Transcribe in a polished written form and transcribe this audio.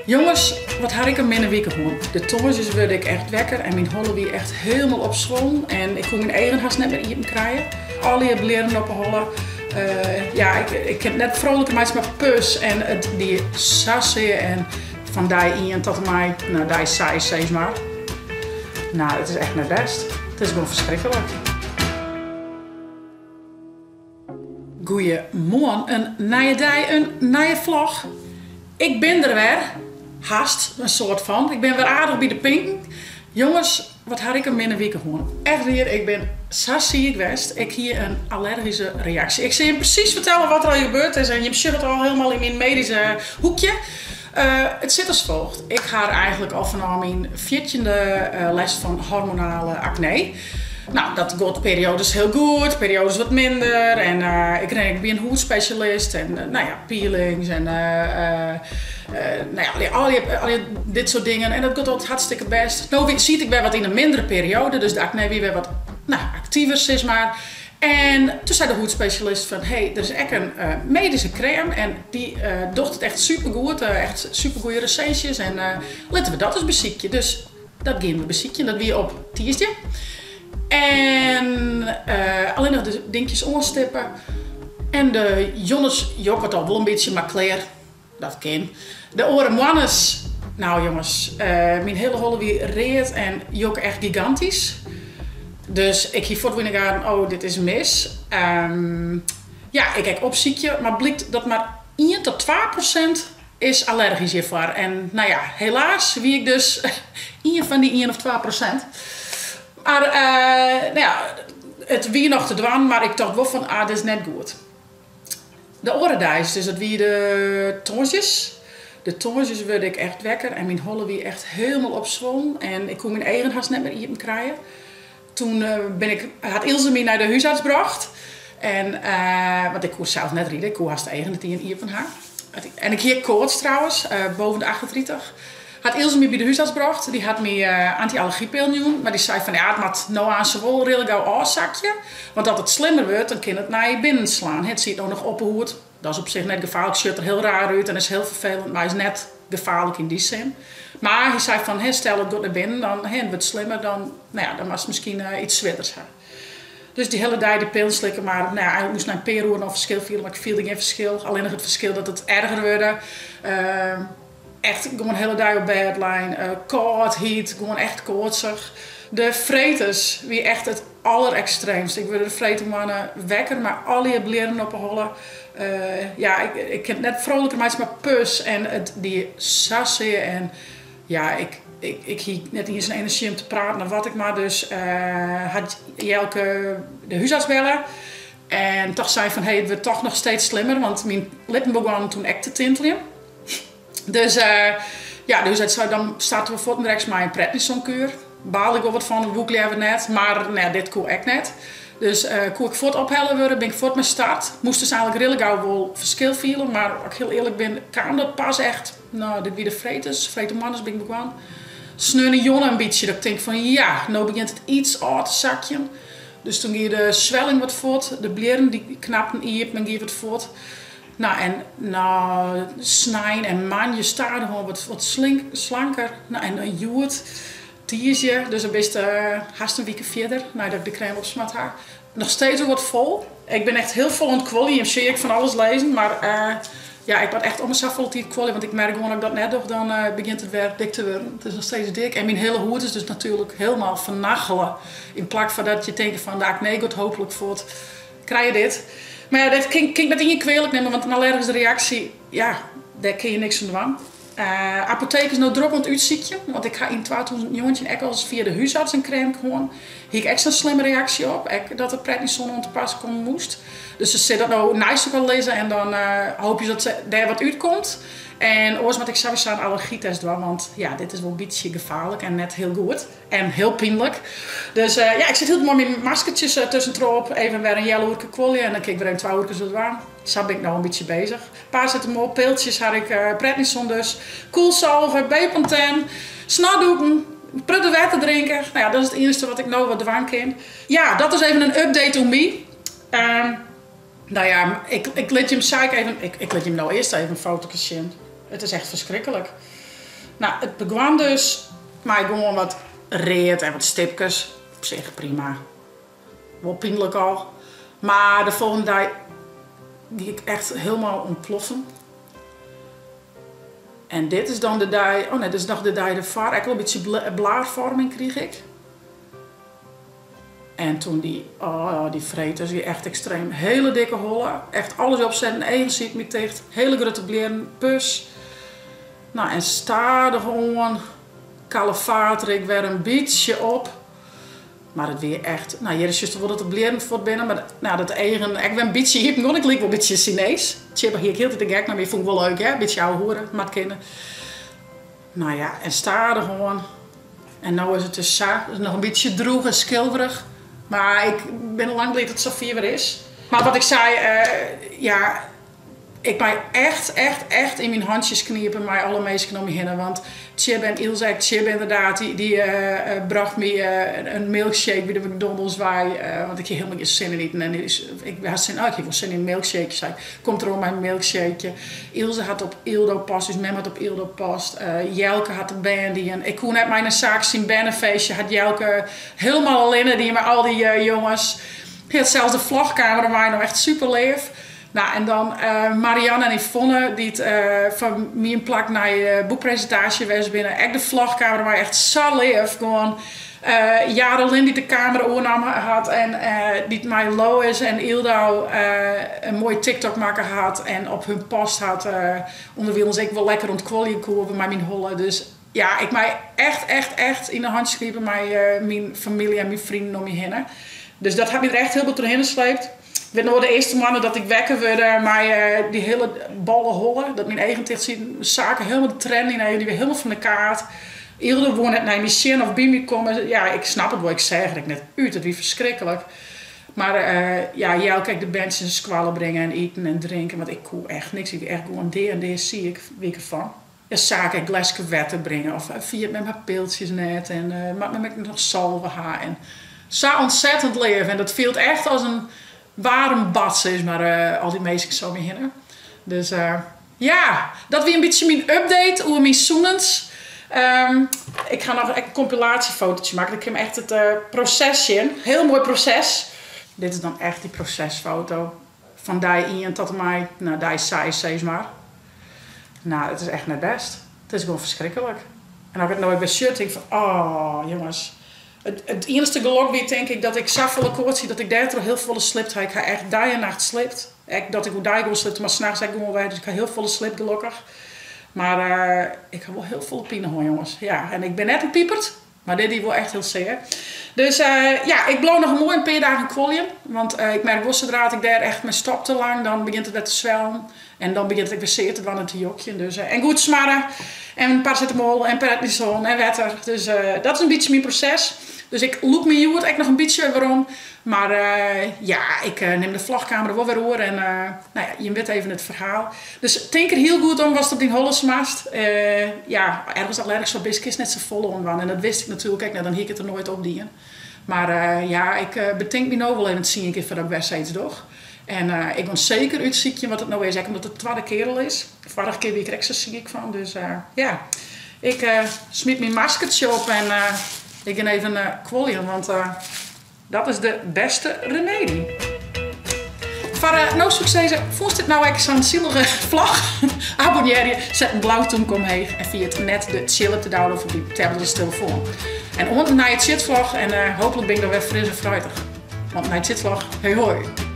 Jonges, wat ha ik in minne wike hân. De tongersdeis wurde ik echt wekker en myn holle wie echt hielendal opswollen en ik koe myn eagen hast net mear iepen krije. Allegear blierren op 'e holle. Ja, ik kin it net frolijker meitsje, mar pus en it die sa sear en fan dei ien tot en mei, no, dei seis sis mar. No, it is echt net bêst. It is gewoan ferskriklik. Goeiemoarn, in nije dei, in nije vlog. Ik bin der wer, hast, in soart fan. Ik bin wer aardich by de pinken. Jonges, wat ha ik in minne wike hân. Echt wier, ik bin sa siik west. Ik hie in allergyske reaksje. Ik sil jim presys fertelle wat der al gebeurd is en jim sjogge it al hielendal yn myn medyske hoekje. It sit as folgt. Ik ha eigenlik al fanôf myn fjirtjinde lêst fan hormonale akne. No, dat giet perioades hiel goed, perioades wat minder. En ik rin ek by in hûdspesjalist en no ja, peelings en no ja, allegear dit soart dingen. En dat giet altyd hartstikke bêst. No siet ik wer wat yn in mindere perioade, dus de akne wie wer wat, no, aktiver sis mar. En toen sei de hûdspesjalist fan, hé, der is ek in medyske krêm en dy docht it echt supergoed, echt supergoeie resinsjes en litte we dat ris besykje. Dus dat giene we besykjen, dat wie op tiisdei. En allinnich de dinkjes oanstippe en de jûns jokke it al wol in bytsje, mar klear. Dat kin. De oare moannes, nou jonges, myn hiele holle wie read en jokke echt gigantysk. Dus ik hie fuort yn 'e gaten, oh, dit is mis. Ja, ik ek opsykje, mar blykt dat mar ien tot 2% is allergysk hjirfoar. En nou ja, helaas wie ik dus ien fan dy ien of 2%. Mar nou ja, it wie noch te dwaan, mar ik tocht wol fan, ah, dit is net goed. De oare deis, dus dat wie de tongersdeis. De tongersdeis wurde ik echt wekker en myn holle wie echt hielendal opswollen en ik koe myn eagen hast net mear iepen krije. Toen bin ik, hat Ilse my nei de húsarts brocht. En, want ik koe sels net ride, ik koe hast de eagen net iepen ha. En ik hie ek koarts trouwens, boven de 38. Hat Ilse my by de húsarts brocht. Dy hat my anty-allergypillen jûn, mar dy sei fan ja, it moat no aanst wol rillik gau ôfsakje, want as it slimmer wurdt, dan kin it nei binnen slaan. It siet no noch op 'e hûd, dat is op sich net gefaarlik, sjocht der hiel raar út en is hiel ferfelend, mar is net gefaarlik yn dy sin. Mar hy sei fan, stel it giet nei binnen, dan, it wurdt slimmer, dan, no ja, dan moatst miskien yts swierders ha. Dus dy hiele dei dy pillen slikke, mar no ja, eigentlik moast nei in pear oeren al ferskil fiele, mar ik fielde gjin ferskil, allinnich it ferskil dat it erger wurde. Echt gewoan hiele dei op bêd lein, kâld, hyt, gewoan echt koartsich. De freedtes wie echt it allerekstreemst. Ik wurde de freedtemoarn wekker mei allegear blierren op 'e holle. Ja, ik kin it net frolijker meitsje, mar pus en it die sa sear en ja, ik hie net iens in enerzjy om te praten of wat ek mar. Dus hat Jelke de húsarts belle en toch sein fan hé, it wurdt toch noch steeds slimmer, want myn lippen begonnen toen ek te tinteljen. Dus ja, de húsarts sei dan starte we fuortendreks mei in prednisonkuer. Baalde ik wol wat fan, woe ik leaver net, mar nee, dit koe ek net. Dus koe ik fuort ophelle wurde, bin ik fuort mei start. Moast dus eigenlik rillik gau wol ferskil fiele, mar as ik hiel earlik bin, kaam dat pas echt, no, dit wie de freedtes, freedtemoarns bin ik begûn. Sneonejûn in bytsje, dat ik tink fan ja, no begjint it yts ôf te sakjen. Dus toen gie de swelling wat fuort, de blierren dy knapten iepen en gie wat fuort. No en no snein en moandei stadichoan wat slanker. No en dan hjoed, tiisdei, dus dan bist hast in wike fierder neidat ik de krêm opsmard ha. Noch steeds wol wat fol. Ik bin echt hiel folle oan it kuoljen, jim sjogge ek fan alles lizzen, mar ja, ik moat echt om 'e safolle tiid kuolje, want ik merk gewoan as ik dat net doch, dan begjint it wer dik te wurden. It is noch steeds dik en myn hiele hûd is dus natuerlik hielendal fernachele. Yn plak fan dat je tinke fan de akne giet hooplik fuort, krije je dit. Mar ja, dit kin ik net ien kwealik nimme, want in allergyske reaksje, ja, dêr kinne je niks oan dwaan. Apoteek is no drok oan it útsykjen, want ik ha yn 2019 ek alris fia de húsarts in krêm hân. Hie ik ek sa'n slimme reaksje op, ek dat der prednison oan te pas komme moast. Dus se sille dat no neist elkoar lizze en dan hoopje se dat dêr wat útkomt. En oars moat ik sawiesa in allergytest dwaan, want ja, dit is wol in bytsje gefaarlik en net hiel goed. En hiel pynlik. Dus ja, ik sit hieltyd mei myn maskertsjes tuskentroch op. Even wer in healoerke kuolje en dan kin ik wer even twa oerkes wat dwaan. Sa bin ik no in bytsje bezich. Paracetamol, piltsjes ha ik, prednison dus. Kuolsalve, Bepanthen, snotdoeken, in protte wetter drinke. No ja, dat is it iennichste wat ik no wat dwaan kin. Ja, dat is even in update oer my. No ja, ik lit jim sa ek even, ik lit jim no earst even in fotoke sjen. It is echt ferskriklik. No, it begon dus mei gewoan wat read en wat stipkes. Op sich prima. Wol pynlik al. Mar de folgjende dei gie ik echt hielendal ûntploffen. En dit is dan de dei, oh nee, dit is noch de dei derfoar, ek al in bytsje blaarvorming krige ik. En toen die, oh, die freed, dat wie echt ekstreem. Hele dikke holle, echt alles opsetten, eagen sieten my ticht, hele grutte blierren, pus. Nou, en stadichoan kalefatere ik wer in bytsje op. Mar it wie echt, no hjir sjochst wol dat de blierren fuort binne, mar no, dat de eagen ek wer in bytsje iepen gongen. Ik like wol in bytsje Sinees. Tsjibbe hie ik hieltyd de gek mei my, fûn ik wol leuk hear, bytsje ouwehoere, moat kinne. No ja, en stadichoan. En no is it dus sa, it is noch in bytsje drûch en skilferich, mar ik bin al lang bliid dat it safier wer is. Mar wat ik sei, ja, Ik mei echt, echt, echt yn myn hantsjes knipe mei alle minsken om my hinne. Want Tsjibbe en Ilse ek, Tsjibbe ynderdaad, dy brocht my in milkshake by de McDonald's wei. Want ik hie hielendal gjin sin yn iten en ik ha sin, oh ik hie wol sin yn in milkshake, sei ik. Komt er oan mei in milkshakeje. Ilse hat op Yldo past, ús mem hat op Yldo past. Jelke hat de bern dien. Ik koe net mei nei Sake syn bernefeestje, hat Jelke hielendal allinne dien mei al dy jonges. Hy hat sels de vlogkamera meinaam, echt super leaf. Nou, en dan Marianne en Yvonne, dy't foar myn plak nei de boekpresintaasje west binne. Ek de vlogkamera mei, echt sa leaf. Gewoan Jarolin dy't de kamera oernaam hat en dy't mei Lois en Yldo in moaie TikTok makke hat en op hun post hat. Ûnderwilens ik wol lekker oan it kuoljen koe mei myn holle. Dus ja, ik mei echt, echt, echt yn 'e hantsjes knipe mei myn famylje en myn freonen om my hinne. Dus dat hat my der echt hiel bot trochhinne sleept. Ik wit noch wol de earste moanne dat ik wekker wurde mei dy hiele bolle holle, dat myn eagen ticht sieten, Sake hielendal de triennen yn 'e eagen, dy wie hielendal fan de kaart. Yldo woe net nei my sjen of by my komme. Ja, ik snap it wol, ik seach der ek net út, it wie ferskriklik. Mar ja, Jelke ek de berntsjes nei skoalle bringe en iten en drinken, want ik koe echt niks. Ik wie echt gewoan dea en deasiik wie ik derfan. Ja, Sake ek gleske wetter bringe of ferjit mem har piltsjes net en moat mem ek noch salve ha en sa ontzettend leaf en dat fielt echt as in waarm bad sis mar, al dy minsken sa om my hinne. Dus ja, dat wie in bytsje myn update oer myn sûnens. Ik ha noch ek in kompilaasjefotootje makke, dan kin men echt it proses sjen. Hiel moai proses. Dit is dan echt dy prosesfoto. Fan dei ien tot en mei, no, dei seis sis mar. No, it is echt net bêst. It is gewoan ferskriklik. En as ik it no ek wer sjoch, tink ik fan, oh jonges. It iennichste gelok wie tink ik dat ik safolle koarts hie dat ik dêrtroch hiel folle sliept ha. Ik ha echt dei en nacht sliept. Ek dat ik oerdei gewoan sliepte, mar nachts ek gewoan wer. Dus ik ha hiel folle sliept gelokkich. Mar ik ha wol hiel folle pine hân jonges. Ja, en ik bin net in piepert. Mar dit die wol echt hiel sear. Dus ja, ik bliuw noch in moai in pear dagen kuoljen. Want ik merk wol sadra't ik dêr echt mei stop te lang, dan begjint it wer te swellen. En dan begjint it ek wer sear te dwaan en te jokjen. Dus, en goed smarre. En paracetamol en prednison en wetter. Dus dat is in bytsje myn proses. Dus ik lûk my hjoed ek noch in bytsje werom. Mar ja, ik nim de vlogkamera wol wer oer en nou ja, jim witte even it ferhaal. Dus tink der hiel goed om watst op dyn holle smarst. Ja, ergens allergysk foar bist, kinst net safolle oan dwaan. En dat wist ik natuerlik ek net, dan hie ik it der noait op dien. Mar ja, ik betink my no wol even tsien kear foardat ik wer sayts doch. En ik gean seker útsykjen wat it no is, ek omdat it de twadde kear al is. De foarige kear wie ik der ek sa siik fan, dus ja. Ik smyt myn maskertsje op en ik gean even kuoljen, want dat is de bêste remedy. Foar no soe ik sizze, fûnst dit no ek sa'n sielige vlog? Abonnearje, set in blau tûmke omheech en ferjit net de tsjilp te downloaden foar dyn tablet of telefoan. En oant in nije tsjitvlog en hooplik bin ik dan wer fris en fruitich. Want nije tsjitvlog, hoi hoi!